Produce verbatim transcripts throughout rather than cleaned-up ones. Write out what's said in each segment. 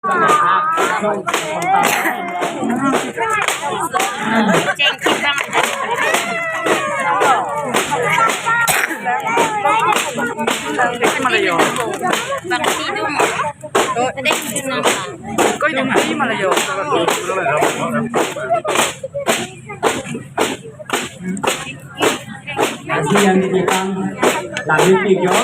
Koi dum tui malayo. Nasi yang di depan lagi tiga.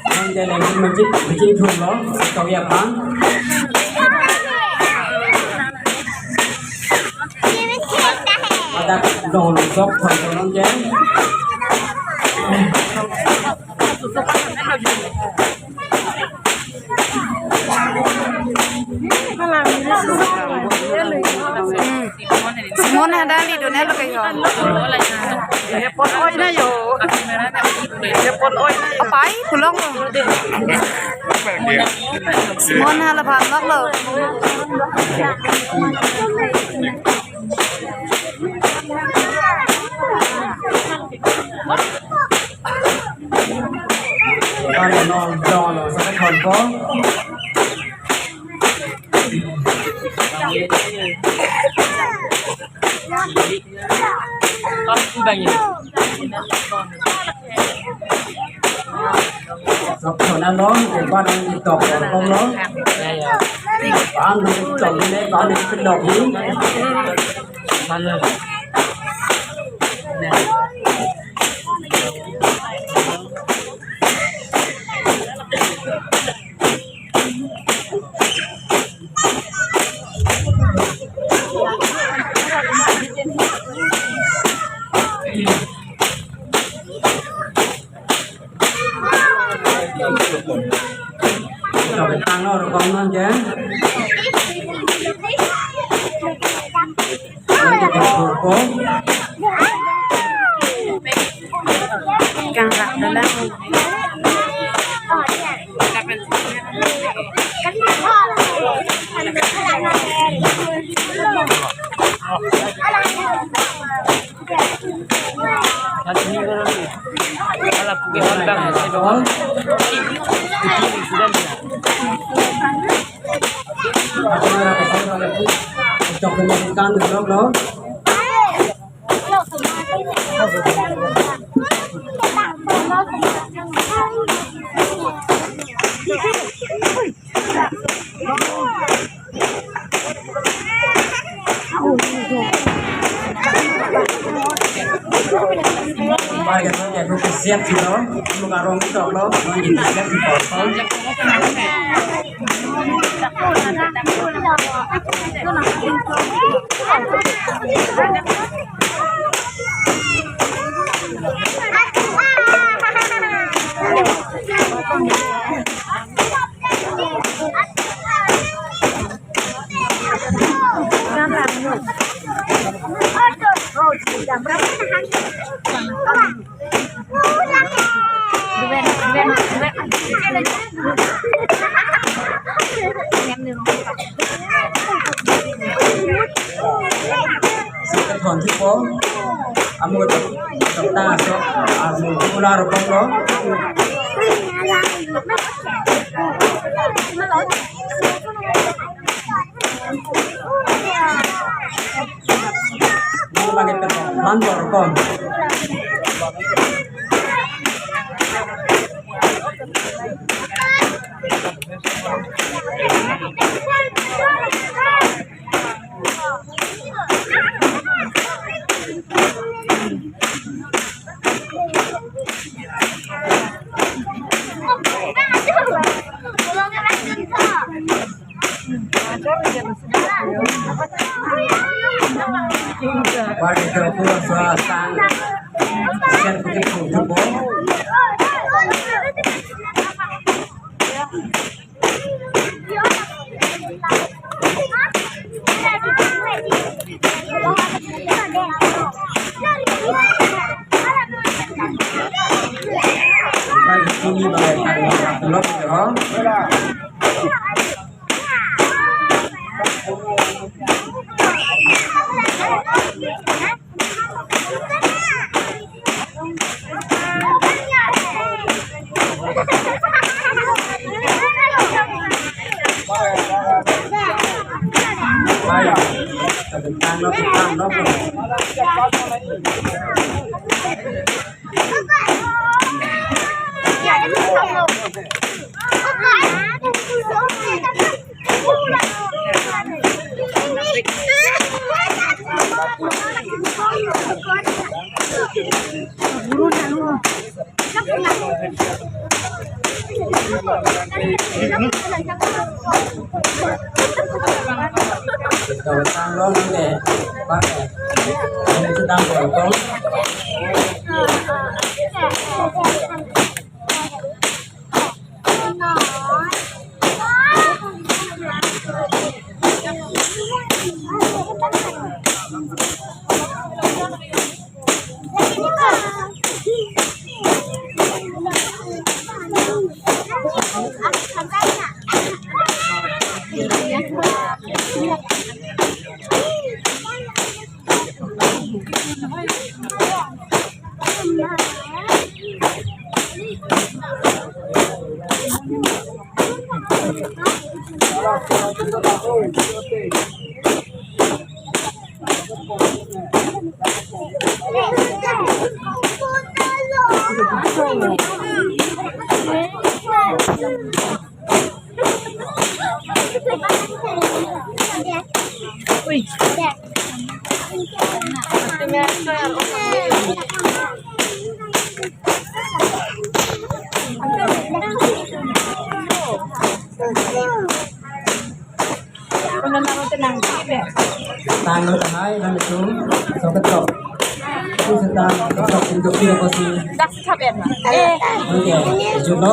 Nang jale machine, machine thum lo, kau ya pan. Ada dong sok thon thon je. Simon hadak lidun-et lo ke ho. Hepon oi na yo. Hepon oi na yo. Apai pulong lo. Simon hala phan lok lo. Bang non don lo sa kon ko. Sok thon an lo, ke ban an tok lo, kom lo. Ban an tok ni, ban an tok ni. Ban lo. Tang lo, rokong non je. Kang rak dalang. Ala puke hon bang, saya bawa. Sudah. Tok kan duduk lo. Bai ke ke ke siap sih lo, lu karong itu lo, main di siap di kosong. Thon thupo, amu tok ta so, amu kula ro pong lo. Mo lagi pen man tor kon. Bagi ke pulang suasana. Sian putih putih bo. Tanglo, tanglo. Tanglo tahai, nang itu, so ketok. Itu sedang ketok pintu kiri kosi. Dak si thap em na. Eh. Oke, jumlah.